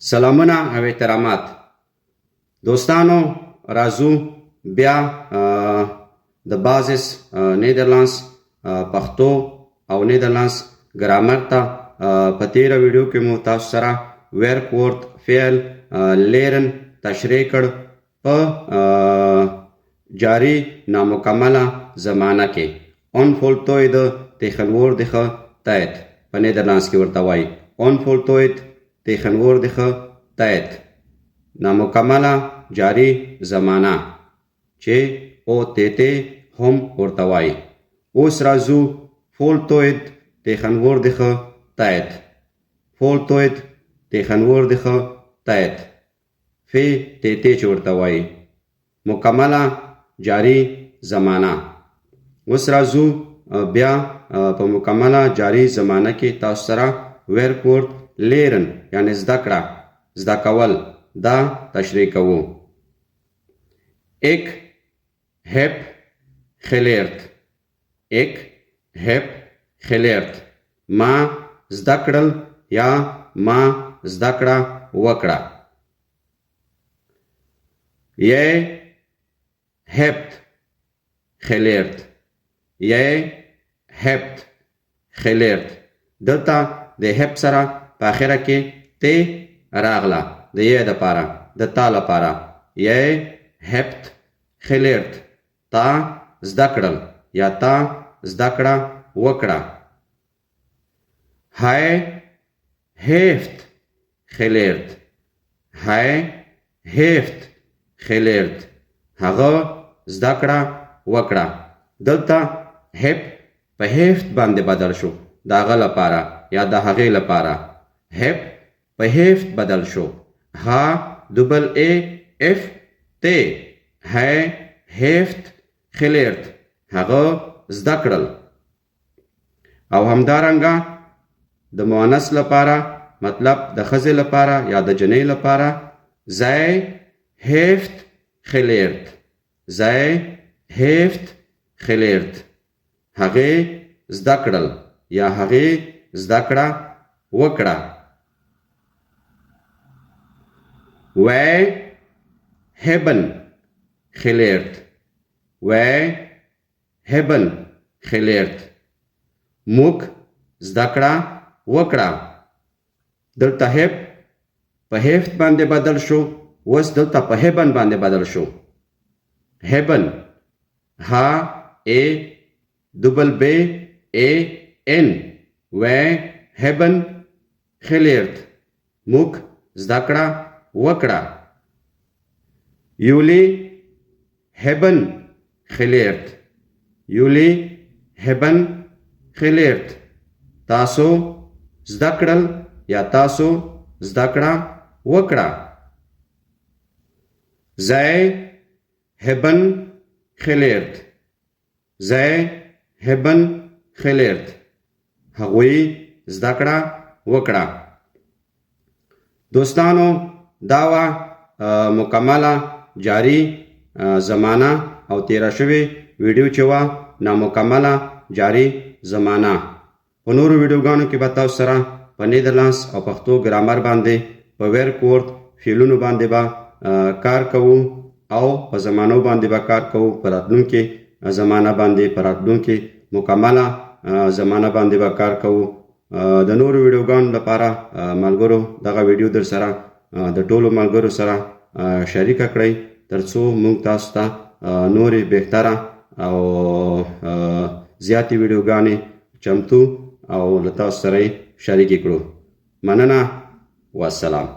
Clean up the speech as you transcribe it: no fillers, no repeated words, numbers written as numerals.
سلامونه او احترامات دوستانو، راځو بیا د basis Nederlands پښتو او Nederlands ګرامر ته. په تیره ویډیو کې مو تاسو سره werkwoord فعل leren تشریح کړ په جاری نامکمله زمانه کې، onvoltooide tegenwoordige tijd په Nederlands کې ورته وایي، onvoltooid tegenwoordige tijd، نامکمله جاری زمانه چې OTT هم ورته وایي. اوس راځو voltooid tegenwoordige tijd، voltooid tegenwoordige tijd، VTT چې ورته وایي، مکمله جاری زمانه. اوس راځو بیا په مکمله جاری زمانه کې تاسو سره werkwoord leren یعنی زده کړه، زده کول دا تشریح کوو. Ik heb geleerd، ik heb geleerd، ما زده کړل یا ما زده کړه وکړه. Jij hebt geleerd، jij hebt geleerd. دلته د heb سره په اخره کې t راغله د jij دپاره، د تا لپاره. Jij hebt geleerd، تا زده کړل یا تا زده کړه وکړه. Hij heeft geleerd، hij heeft geleerd، هغه زده کړه وکړه. دلته heb په heeft باندې بدل شو د هغه لپاره یا د هغې لپاره. heb په heeft بدل شو، H dubbel E F T، hij heeft geleerd، هغه زده کړل. او همدارنګه د مؤنث لپاره، مطلب د ښځې لپاره یا د جنۍ لپاره، zij heeft geleerd، zij heeft geleerd، هغې زده کړل یا هغې زده کړه وکړه. Wij hebben geleerd، wij hebben geleerd، موږ زده کړه وکړه. دلته heb په heeft باندې بدل شو، اوس دلته په hebben باندې بدل شو. hebben، H E dubbel B E N، wij hebben geleerd، موږ زده کړه وکړه. Jullie hebben geleerd، jullie hebben geleerd، تاسو زده کړل یا تاسو زده کړه وکړه. Zij hebben geleerd، zij hebben geleerd، هغوی زده کړه وکړه. دوستانو، دا وه مکمله جاری زمانه او تیره شوې ویډیو چې وه نامکمله جاری زمانه. په نورو ویډیوګانو کې به تاسو سره په Nederlands او پښتو ګرامر باندې په werkwoord فعلونو باندې به کار کوو او په زمانو باندې به کار کوو، په راتلونکې زمانه باندې، په راتلونکې مکمله زمانه باندې به کار کوو. د نورو ویډیوګانو لپاره ملګرو دغه ویډیو در سره د ټولو ملګرو سره شریکه کړئ، ترڅو موږ تاسو ته نورې بهتره او زیاتې ویډیوګانې چمتو او له تاسو سره یې شریکې کړو. مننه، والسلام.